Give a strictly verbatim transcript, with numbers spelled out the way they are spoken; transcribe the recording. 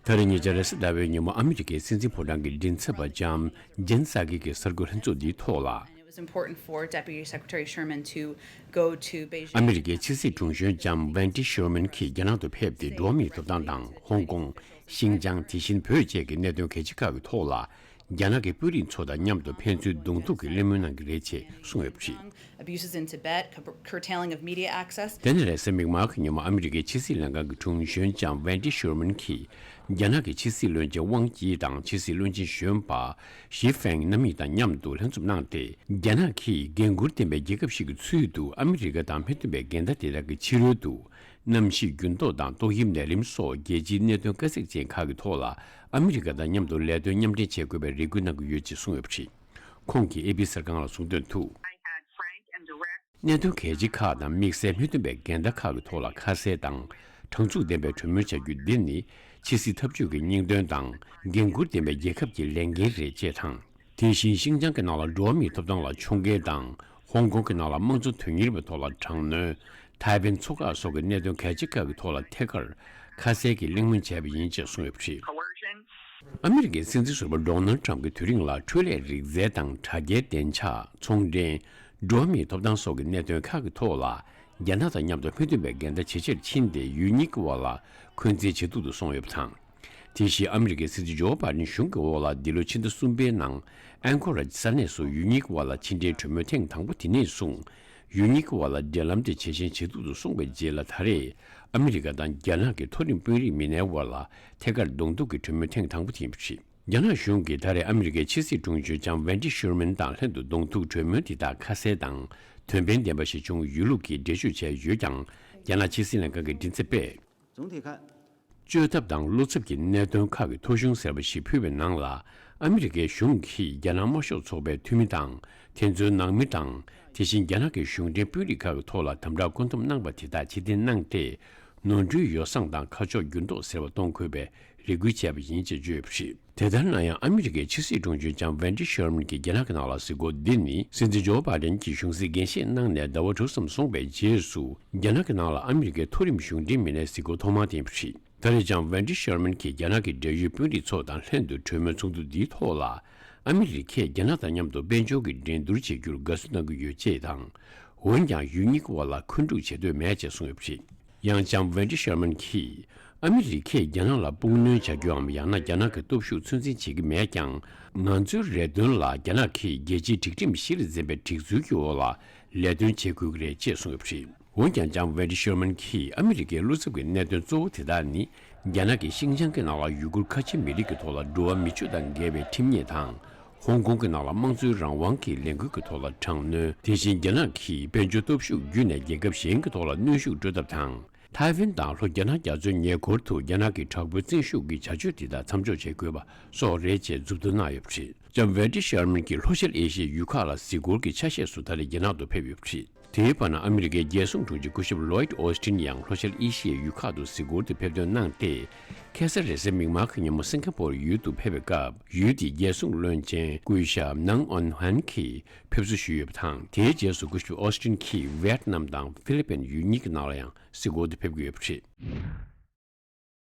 ད་རེས་ཉེ་ཆར་རེས་གཟའ་ཟླ་བའི་ཉིན་མོ་ཨ་མི་རི་ཀའི་སྲིད་འཛིན་ཕོ་བྲང་གི་མགྲིན་ཚབ་པ་ལྕམ་ཇེན་སཱ་ཀི་གིས་གསར་འགོད་ལྷན་ཚོགས་འདིའི་ཐོག་ལ། And it was important for Deputy Secretary Sherman to go to Beijing. ཨ་མི་རི་ཀའི་ཕྱི་སྲིད་དྲུང་གཞོན་ལྕམ་ཝན་ཏི་ཤེར་མན་གྱིས་རྒྱ་ནག་ཏུ་ཕེབས་ཏེ་འགྲོ་བ་མིའི་ཐོབ་ཐང་དང་ཧོང་ཀོང་། ཤིན་ཅང་། དེ་བཞིན་བོད་བཅས་ཀྱི་གནད་དོན་གལ་ཆེ་ཁག་གི་ཐོག་ལ། རྒྱ་ནག་གི་དཔོན་རིགས་ཚོ་དང་མཉམ་དུ་ཕན་ཚུན་གདོང་ཐུག་གི་གླེང་མོལ་གནང་གི་རེད་ཅེས་གསུངས་ཡོད་པ་རེད། Abuses in Tibet, cur- curtailing of media access. དེ་ནས་རེས་གཟའ་མིག་དམར་གྱི་ཉིན་མོ་ཨ་མི་རི་ཀའི་ཕྱི་སྲིད་ལྷན་ཁང་གི་དྲུང་གཞོན་ལྕམ་ཝན་ཏི་ཤེར་མན་གྱིས་རྒྱ་ནག་གི་ཕྱི་སྲིད་བློན་ཆེན་ཝང་ཅི་དང་ཕྱི་སྲིད་བློན་ཆེན་གཞོན་པ་ཞི་ཧྥེང་རྣམ་གཉིས་དང་མཉམ་དུ་ལྷན་འཛོམས་གནང་སྟེ། རྒྱ་ནག་གིས་འགན་འཁུར་ལྡན་པའི་རྒྱལ་ཁབ་ཞིག་གི་ཚུལ་དུ་ཨ་མི་རི་ཀ་དང་མི་མཐུན་པའི་འགལ་ཟླ་དེ་དག་གི་ཕྱི་རོལ་དུ། གནམ་གཤིས་འགྱུར་ལྡོག་དང་ཏོག་དབྱིབས་ནད་རིམས་སོགས་རྒྱལ་སྤྱིའི་གནད་དོན་དཀའ་ཚེགས་ཅན་ཁག་གི་ཐོག་ལ་ཨ་མི་རི་ཀ་དང་མཉམ་དུ་ལས་དོན་མཉམ་འབྲེལ་བྱེད་དགོས་པའི་རེ་སྐུལ་གནང་གི་ཡོད་ཅེས་གསུངས་ཡོད་པ་རེད། ཁོང་གིས་ཨེ་པི་གསར་ཁང་ལ་གསུངས་དོན་དུ། I had frank and direct གནད་དོན་གལ་ཆེ་ཁག་དང་དམིགས་བསལ་མི་མཐུན་པའི་འགལ་ཟླ་ཁག་གི་ཐོག་ལ་ཁ་གསལ་དང་དྲང་ཚུགས་ལྡན་པའི་གྲོས་མོལ་བྱ་རྒྱུ་འདི་ནི་ཕྱི་སྲིད་འཐབ་ཇུས་ཀྱི་སྙིང་དོན་དང་འགན་འཁུར་ལྡན་པའི་རྒྱལ་ཁབ་ཀྱི་ལས་འགན་རེད་ཅེས་དང་། དེ་བཞིན་ཤིན་ཅང་གི་ནང་ལ་འགྲོ་བ་མིའི་ཐོབ་ཐང་ལ་ཕྱོགས་འགལ་དང་ཧོང་ཀོང་གི་ནང་ལ་དམངས་གཙོ་དོན་གཉེར་བའི་ཐོག་ལ་དྲག་གནོན། ཐའེ་ཝན་མཚོ་འགག་སོགས་ཀྱི་གནད་དོན་གལ་ཆེ་ཁག་གི་ཐོག་ལ་ཐད་ཀར་ཁ་གསལ་གྱི་གླེང་མོལ་བྱས་པ་ཡིན་ཅེས་གསུངས་ཡོད་པ་རེད། Coercion. ཨ་མི་རི་ཀའི་སྲིད་འཛིན་ཟུར་པ་ཌོ་ནལ་ཊམ་གྱི་དུས་རིང་ལ་འཕྲོད་ལས་རིག་རྩལ་དང་དྲ་རྒྱའི་བདེ་འཇགས། ཚོང་འབྲེལ། འགྲོ་བ་མིའི་ཐོབ་ཐང་སོགས་ཀྱི་གནད་དོན་ཁག་གི་ཐོག་ལ་རྒྱ་ནག་དང་མཉམ་དུ་མི་མཐུན་པའི་འགལ་ཟླ་ཇེ་ཆེར་ཕྱིན་ཏེ་ཡུལ་གཉིས་ཀྱི་དབར་ལ་འཁོན་འཛིན་ཇེ་སྡུག་ཏུ་སོང་ཡོད་པ་དང་། དེ་བཞིན་ཨ་མི་རི་ཀའི་སྲིད་འཛིན་ཇོ་བྷའི་ཌེན་གཞུང་གི་འོག་ལ་འདི་ལོའི་ཕྱི་ཟླ་གསུམ་པའི་ནང་ཨན་ཀོ་ར་ས་གནས་སུ་ཡུལ་གཉིས་ཀྱི་དབར་ལ་ཕྱི་འབྲེལ་གྲོས་མོལ་ཐེངས་དང་པོ་དེ་ནས་བཟུང་ཡུལ་གཉིས་ཀྱི་དབར་ལ་འབྲེལ་ལམ་དེ་ཇེ་ཞན་ཇེ་སྡུག་ཏུ་སོང་བའི་རྗེས་ལ་ད་རེས་ཨ་མི་རི་ཀ་དང་རྒྱ་ནག་གི་མཐོ་རིམ་དཔོན་རིགས་མི་སྣའི་དབར་ལ་ཐད་ཀར་གདོང་ཐུག་གི་གྲོས་མོལ་ཐེངས་དང་པོ་དེ་ཡིན་པ་རེད། རྒྱ་ནག་གཞུང་གིས་ད་རེས་ཨ་མི་རི་ཀའི་ཕྱི་སྲིད་དྲུང་ཆེ་ལྕམ་ཝན་ཏི་ཤེར་མན་དང་ལྷན་དུ་གདོང་ཐུག་གྲོས་མོལ་དེ་དག་ཁ་གསལ་དང་དོན་ཕན་ལྡན་པ་ཞིག་བྱུང་ཡོད་ལུགས་ཀྱི་འགྲེལ་བརྗོད་བྱས་ཡོད་ཀྱང་རྒྱ་ནག་ཕྱི་སྲིད་ལྷན་ཁང་གི་མགྲིན་ཚབ་པས། བྱུང་དེ་ཁ། བཅོས་ཐབས་དང་བློ་འཚབ་ཀྱི་གནད་དོན་ཁག་གི་ཐོ་གཞུང་ཟེར་བ་ཞིག་ཕུལ་བའི་ནང་ལ་ཨ་མི་རི་ཀའི་གཞུང་གིས་རྒྱ་ནག་དམར་ཤོག་ཚོགས་པའི་འཐུས་མི་དང་དེ་ཚོའི་ནང་མི་དང་དེ་བཞིན་རྒྱ་ནག་གི་གཞུང་འབྲེལ་དཔོན་རིགས་ཁག་གི་ཐོག་ལ་དམ་དྲག་བཀོད་འདོམས་གནང་བ་དེ་དག་ཕྱིར་འཐེན་གནང་སྟེ། ནོར་འཁྲུལ་ཡོ་བསྲང་དང་ཁ་ཕྱོགས་འགྱུར་ལྡོག་ཟེར་བ་གཏོང་དགོས་པའི་རེ་སྐུལ་བྱས་པ་ཡིན་ཅེས་བརྗོད་ཡོད་པ་རེད། དེ་ལྟར་ན་ཡང་ཨ་མི་རི་ཀའི་ཕྱི་སྲིད་དྲུང་ཆེ་ལྕམ་ཝན་ཏི་ཤེར་མན་གྱིས་རྒྱ་ནག་གི་ནང་ལ་གཟིགས་སྐོར་འདི་ནི་སྲིད་འཛིན་ཇོ་བྷའི་ཌེན་གྱིས་གཞུང་སྲིད་འགན་བཞེས་གནང་ནས་ཟླ་བ་དྲུག་ཙམ་སོང་བའི་རྗེས་སུ་རྒྱ་ནག་གི་ནང་ལ་ཨ་མི་རི་ཀའི་མཐོ་རིམ་གཞུང་འབྲེལ་མི་སྣའི་གཟིགས་སྐོར་ཐོག་མ་དེ་ཡིན་པ་རེད། ད་རེས་ཀྱང་ཝན་ཏི་ཤེར་མན་གྱིས་རྒྱ་ནག་གི་འབྲེལ་ཡོད་དཔོན་རིགས་ཚོ་དང་ལྷན་དུ་གྲོས་མོལ་ཚོགས་འདུ་འདིའི་ཐོག་ལ་ཨ་མི་རི་ཀས་རྒྱ་ནག་དང་མཉམ་དུ་དཔལ་འབྱོར་གྱི་འགྲན་བསྡུར་བྱེད་རྒྱུར་དགའ་བསུ་གནང་གི་ཡོད་ཅེས་དང་། འོན་ཀྱང་ཡུལ་གཉིས་ཀྱི་དབར་ལ་འཁོན་འཁྲུག་བྱེད་འདོད་མེད་ཅེས་གསུངས་ཡོད་པ་རེད། ཡང་ལྕམ་ཝན་ཏི་ཤར་མན་གྱིས་ཨ་མི་རི་ཀས་རྒྱ་ནག་ལ་དཔུང་གནོན་བྱ་རྒྱུའམ་ཡང་ན་རྒྱ་ནག་གི་སྟོབས་ཤུགས་ཚོད་འཛིན་བྱེད་ཀྱི་མེད་ཀྱང་། ང་ཚོའི་རེ་འདུན་ལ་རྒྱ་ནག་གིས་རྒྱལ་སྤྱིའི་སྒྲིག་ཁྲིམས་གཞི་ལ་འཛིན་པའི་སྒྲིག་འཛུལ་གྱི་འོག་ལ་ལས་དོན་བྱེད་དགོས་ཀྱི་རེད་ཅེས་གསུངས་ཡོད་པ་རེད། འོན་ཀྱང་ལྕམ་ཝན་ཏི་ཤར་མན་གྱིས་ཨ་མི་རི་ཀའི་བློ་འཚབ་ཀྱི་གནད་དོན་གཙོ་བོ་དེ་དག་ནི་རྒྱ་ནག་གིས་ཤིན་ཅང་གི་ནང་ལ་ཡུ་གུར་ཁ་ཆེ་མི་རིགས་ཀྱི་ཐོག་ལ་འགྲོ་བ་མི་སྤྱོད་དང་འགལ་བའི་ཁྲིམས་ཉེས་དང་། ཧོང་ཀོང་གི་ནང་ལ་དམངས་གཙོའི་རང་དབང་གི་ལས་འགུལ་གྱི་ཐོག་ལ་དྲག་གནོན། དེ་བཞིན་རྒྱ་ནག་གིས་དཔལ་འབྱོར་སྟོབས་ཤུགས་བརྒྱུད་ནས་རྒྱལ་ཁབ་གཞན་གྱི་ཐོག་ལ་གནོན་ཤུགས་སྤྲོད་ཐབས་དང་། ཐའེ་ཝན་དང་ལྷོ་རྒྱ་ནག་རྒྱ་མཚོའི་ཉེ་འཁོར་དུ་རྒྱ་ནག་གི་དྲག་པོའི་བཙན་ཤུགས་ཀྱི་བྱ་སྤྱོད་དེ་དག་མཚམས་འཇོག་བྱེད་དགོས་པ་སོགས་རེད་ཅེས་མཛུབ་སྟོན་གནང་ཡོད་པ་རེད། ལྕམ་ཝན་ཏི་ཤར་མན་གྱིས་ལྷོ་ཤར་ཨེ་ཤི་ཡའི་ཡུལ་ཁག་ལ་གཟིགས་སྐོར་གྱི་ཆ་ཤས་སུ་ད་རེས་རྒྱ་ནག་ཏུ་ཕེབས་ཡོད་པ་རེད། དེའི་བར་ན་ཨ་མི་རི་ཀའི་རྒྱལ་སྲུང་དྲུང་ཆེ་སྐུ་ཞབས་ལོའིད་ཨོ་སི་ཊིན་ཡང་ལྷོ་ཤར་ཨེ་ཤི་ཡའི་ཡུལ་ཁག་ཏུ་གཟིགས་སྐོར་དུ་ཕེབས་ཐོན་གནང་སྟེ། ཁ་སང་རེས་གཟའ་མིག་དམར་གྱི་ཉིན་མོ་སིང་ག་པོར་ཡུལ་དུ་ཕེབས་པའི་སྐབས་ཡུལ་དེའི་རྒྱལ་སྲུང་བློན་ཆེན་སྐུ་ཞབས་ནང་ཨོན་ཧན་གྱིས་ཕེབས་བསུ་ཞུས་ཡོད་པ་དང་། དེའི་རྗེས་སུ་སྐུ་ཞབས་ཨོ་སི་ཊིན་གྱིས་ཝེ་ཏི་ནམ་དང་ཧྥི་ལི་པིན་ཡུལ་གཉིས་ཀྱི་ནང་ལ་ཡང་གཟིགས་སྐོར་དུ་ཕེབས་ཀྱི་ཡོད་པ་རེད།